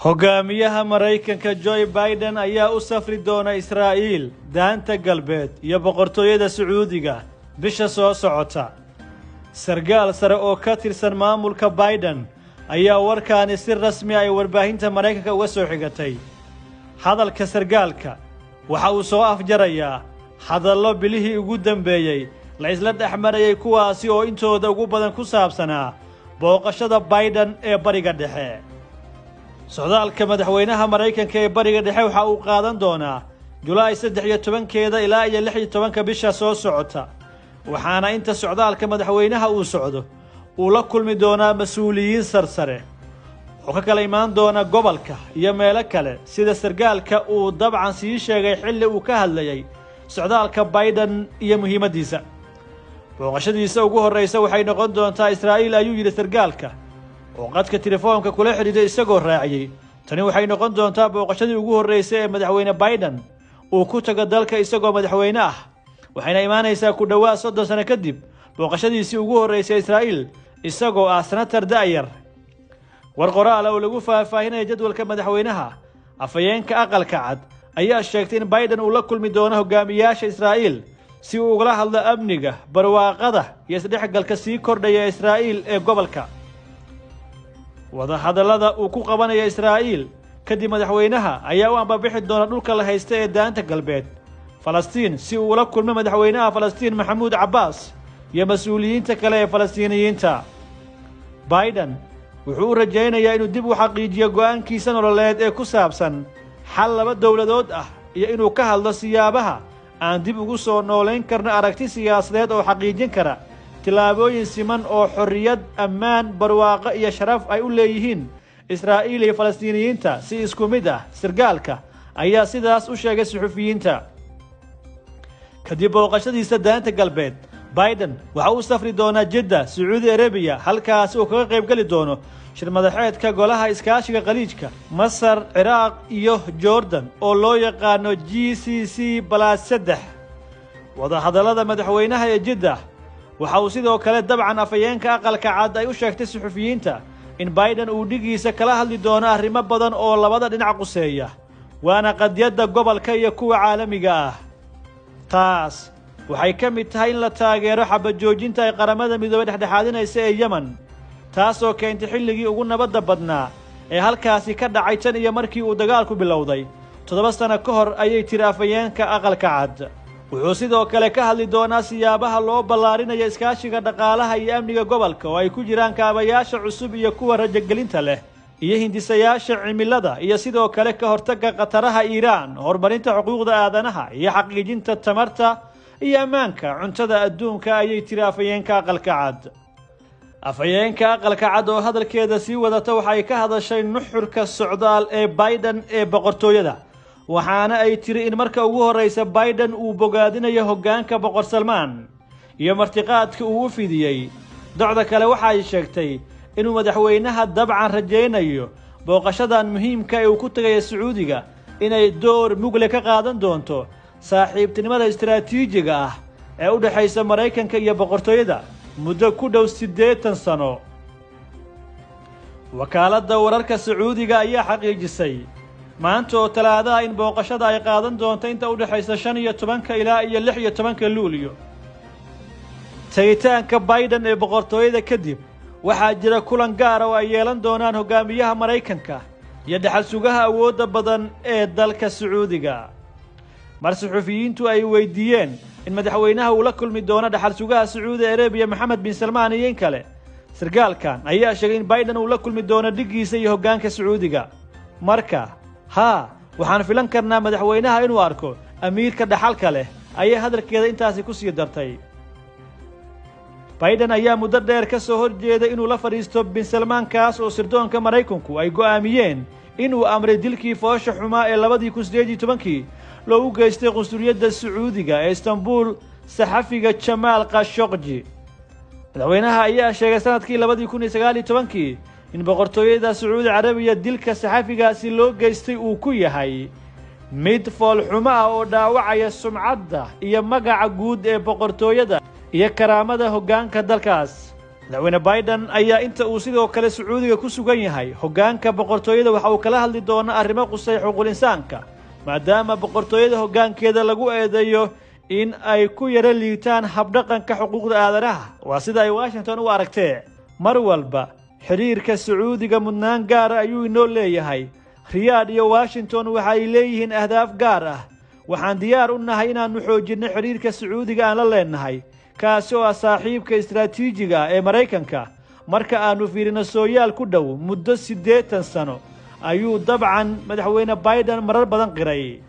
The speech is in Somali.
Hogaamiyaha Maraykanka Joe Biden ayaa u safri doona Israa'iil, Daanta Galbeed iyo Boqortooyada Sacuudiga bisha soo socota. Sargaal sare oo ka tirsan maamulka Biden ayaa warkaani si rasmi ay warbaahinta Maraykanka uga soo xigatay. Hadalka sargaalka waxa uu soo afjarayaa hadallo bilihii ugu dambeeyey la isla dhex marayay, kuwaasi oo intooda ugu badan ku saabsanaa booqashada Biden ee Bariga Dhexe. Socdaalka madaxweynaha Maraykanka ee Bariga Dhexe waxa uu qaadan doonaa Julaay 13-keeda ilaa iyo 16-ka bisha soo socota, waxaana inta socdaalka madaxweynaha uu socdo uu la kulmi doonaa mas-uuliyiin sarsare oo ka kala imaan doona gobolka iyo meelo kale, sida sargaalka uu dabcan sii sheegay xilli uu ka hadlayay socdaalka Biden iyo muhiimaddiisa. Booqashadiisa ugu horraysa waxay noqon doontaa Israa'iil, ayuu yidhi sargaalka oo qadka telefoonka kula xidhiidhay, isagoo raaciyey: "Tani waxay noqon doontaa booqashadii ugu horraysay ee madaxweyne Biden uu ku tago dalka isagoo madaxweyne ah, waxayna imaanaysaa ku dhowaad 30 sano kadib booqashadiisii ugu horraysay Israa'iil isagoo ah senatar da'yar." War qoraala oo lagu faahfaahinaya jadwalka madaxweynaha, afhayeenka Aqalka Cad ayaa sheegtay in Biden uu la kulmi doono hogaamiyaasha Israa'iil si uu ugala hadlo amniga, barwaaqada iyo isdhexgalka sii kordhaya Israa'iil ee gobolka. Wadahadallada uu ku qabanaya Israa'iil kadib, madaxweynaha ayaa u ambabixi doona dhulka la haysta ee Daanta Galbeed, Falastiin, si uu ula kulmo madaxweynaha Falastiin Maxamuud Cabbaas iyo mas-uuliyiinta kale ee Falastiiniyiinta. Biden wuxuu u rajaynayaa inuu dib u xaqiijiyo go'aankiisa nololeed ee ku saabsan xal laba dowladood ah iyo inuu ka hadlo siyaabaha aan dib ugu soo noolayn karno aragti siyaasadeed oo xaqiijin kara tillaabooyin siman oo xorriyad, ammaan, barwaaqo iyo sharaf ay u leeyihiin Israa'iil iyo Falastiiniyiinta si isku mid ah. Sirgaalka ayaa sidaas u sheegay suxufiyiinta. Kadib booqashadiisa Daanta Galbeed, Biden waxa uu safri doonaa Jidda, Sacuudi Arabiya, halkaasi uu kaga qayb geli doono shir madaxeedka Golaha Iskaashiga Khaliijka, Masar, Ciraaq iyo Jordan oo loo yaqaano GCC+3. Wadahadallada madaxweynaha ee Jidda waxa uu sidoo kale dabcan afhayeenka Aqalka Cad ay u sheegtay suxufiyiinta in Biden uu dhigiisa kala hadli doono arrimo badan oo labada dhinac quseeya, waana qadiyadda gobolka iyo kuwa caalamiga ah. Taas waxay ka mid tahay in la taageero xabajoojinta ay Qaramada Midoobey dhexdhexaadinaysa ee Yemen, taasoo keentay xilligii ugu nabadda badnaa ee halkaasi ka dhacay tan iyo markii uu dagaalku bilowday 7 sano ka hor, ayay tiri afhayeenka Aqalka Cad. Wuxuu sidoo kale ka hadli doonaa siyaabaha loo ballaarinayo iskaashiga dhaqaalaha iyo amniga gobolka, oo ay ku jiraan kaabayaasha cusub iyo kuwa rajogelinta leh iyo hindisayaasha cimilada, iyo sidoo kale ka hortagga khataraha Iiraan, horumarinta xuquuqda aadanaha iyo xaqiijinta tamarta iyo ammaanka cuntada adduunka, ayay tiri afhayeenka Aqalka Cad. Afhayeenka Aqalka Cad oo hadalkeeda sii wadata waxay ka hadashay nuxurka socdaal ee Biden ee boqortooyada, waxaana ay tiri in marka ugu horreysa Biden uu bogaadinayo hoggaanka Boqor Salmaan iyo martiqaadka uu u fidiyey. Docda kale waxa ay sheegtay inuu madaxweynaha dabcan rajaynayo booqashadan muhiimka ee uu ku tagaya Sacuudiga inay door mugle ka qaadan doonto saaxiibtinimada istaraatiijiga ah ee u dhexaysa Maraykanka iyo boqortooyada muddo ku dhow 80 sano. Wakaaladda wararka Sacuudiga ayaa xaqiijisay maanta oo Talaadaha in booqashada ay qaadan doonto inta u dhexaysa 15-ka ilaa iyo 16-ka Luulyo. Tegitaanka Biden ee boqortooyada kadib, waxaa jira kulan gaara oo ay yeelan doonaan hogaamiyaha Maraykanka iyo dhexal sugaha awoodda badan ee dalka Sacuudiga. Mar suxufiyiintu ay weydiiyeen in madaxweynaha uu la kulmi doono dhexal sugaha Sacuudi Arabiya Maxamed bin Salmaan iyo in kale, sargaalkan ayaa sheegay in Biden uu la kulmi doono dhiggiisa iyo hoggaanka Sacuudiga. "Marka haa, waxaan filan karnaa madaxweynaha inuu arko amiirka dhaxalka leh," ayay hadalkeeda intaasi ku sii dartay. Biden ayaa muddo dheer ka soo horjeeday inuu la fadhiisto bin Salmaan, kaas oo sirdoonka Maraykanku ay go'aamiyeen inuu amray dilkii foosha xumaa ee 2018-kii loogu geystay qunsuliyadda Sacuudiga ee Istanbul saxafiga Jamaal Khashogji. Madaxweynaha ayaa sheegay sanadkii 2019-kii in Boqortooyada Sacuudi Carabiya dilka saxafigaasi loo geystay uu ku yahay mid foolxumo ah oo dhaawacaya sumcadda iyo magaca guud ee boqortooyada iyo karaamada hoggaanka dalkaas. Madaxweyne Biden ayaa inta uu sidoo kale Sacuudiga ku sugan yahay hoggaanka boqortooyada waxa uu kala hadli doonaa arrimo qusay xuquuqul insaanka, maadaama boqortooyada hoggaankeeda lagu eedeeyo in ay ku yaro liitaan habdhaqanka xuquuqda aadanaha, waa sida ay Washington u aragtee. Mar walba xidhiirka Sacuudiga mudnaan gaara ayuu inoo leeyahay. Riyaadh iyo Washington waxa ay leeyihiin ahdaaf gaar ah. Waxaan diyaar u nahay inaannu xoojinno xidhiirka Sacuudiga aan la leenahay, kaasi oo ah saaxiibka istaraatiijiga ee Maraykanka marka aannu fiirino sooyaal ku dhow muddo 80 sano, ayuu dabcan madaxweyne Biden marar badan qiray.